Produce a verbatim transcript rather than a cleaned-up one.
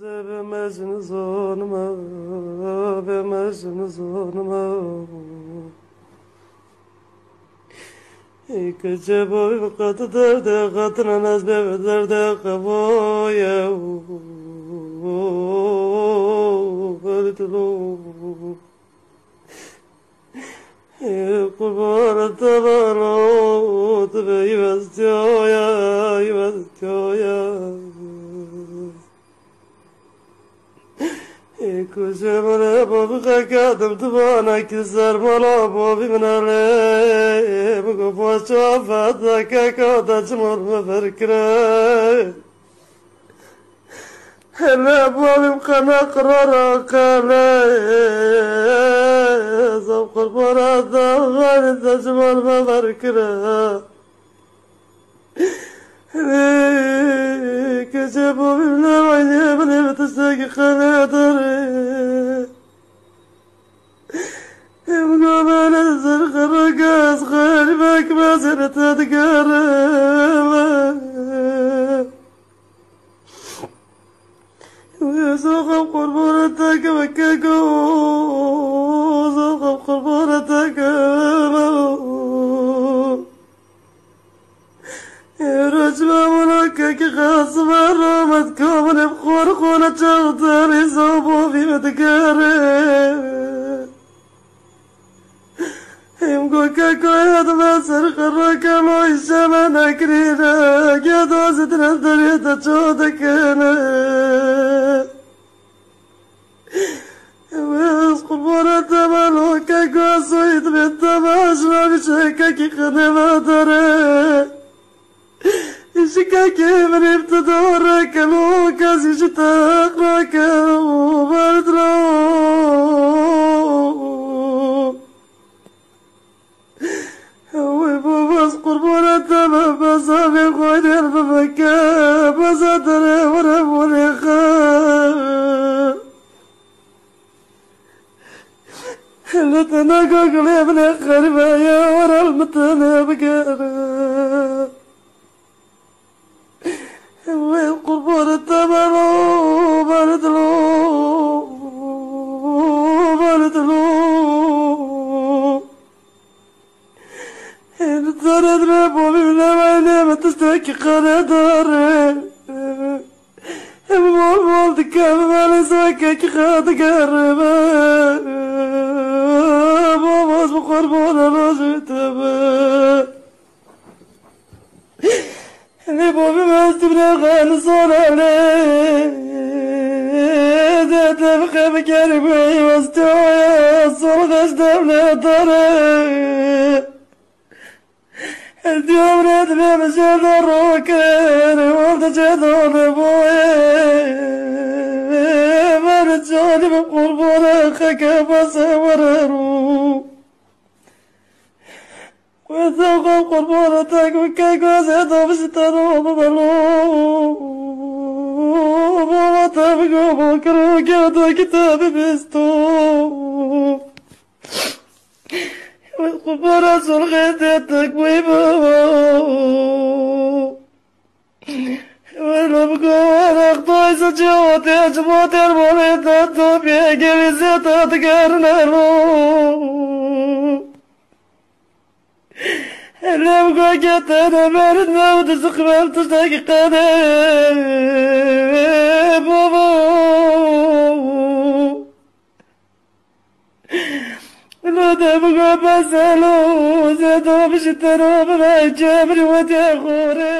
Bê mecnû zonime, bê mecnû zonime. Ê keçê bavî bi qet derdê xetine, ez bê bi derdê qevoye. Berdilo. Qurbana te beno, tu be yî westiyoye, yî westiyoye. Ê kujê min ê bavî xeke dim tu bana ki ser mala bavî min elê. Min got, "Poşa fete keka te çi mal me ver kire." Hele bavîm qena qirara qele, zaf qurbana te xalî te ji mal me ver kire. Hele keçê bavîm ne wayne min ê bi tiştekî qele dere. Em gavene ser xereke ez xerîbek mezin te digerim. Zoxam qurbana te keveke go, zoxam qurbana te keve. Rojma wina kekî xasime ramet kamine bi xor xona çaxdarî zabovî min digere. Him go keko yad me ser xereke lo îşe me nekirîne, geda zidine derê te ço dikine. Wez qurbana te belo keko soyî dibê te me ajna biçe kekî xine me dere. Ji kekê min ê bi te dore kelo, kesî ji te heq nake û berdilo. Wê bavaz qurbana te be, beza vê xwedêr bibike, beza derê were were xe. Hele te naka gulê min ê xerîbe ye, were li min tenê bigere. Wê qurbana te beno, berdilo, berdilo. Hêdî dere dibê bavî lewayne min tiştekî qene dere. Him bol bol dike bi belê zokekî xwe digere be. Bavaz bi qurbana lajê te be. Lê bavê me ez dibine xan zana lê de te bi qe bikerî bi westiyaya sol xeş devlet dare. Ez diyavre dibê min jê de rokir, werde jê de ne boye. Ver canî bi qurbana xeke bese were ro. Wê dewqa qurbana te ku ke gazê de bijî te ro bibelo. Baba te bigo bokiro gerdekî te bibîsto. Wê qurbana sulxê te tek wê baba. Welo bigo were xtay se cewatê cewatê bolê te to pê gevî se te digerine lo. Lewga getene merine û dizixmem tiştekî qene baba. Lo de bigo bezelo zeda bijî te ro bibey cemrî wetê xore.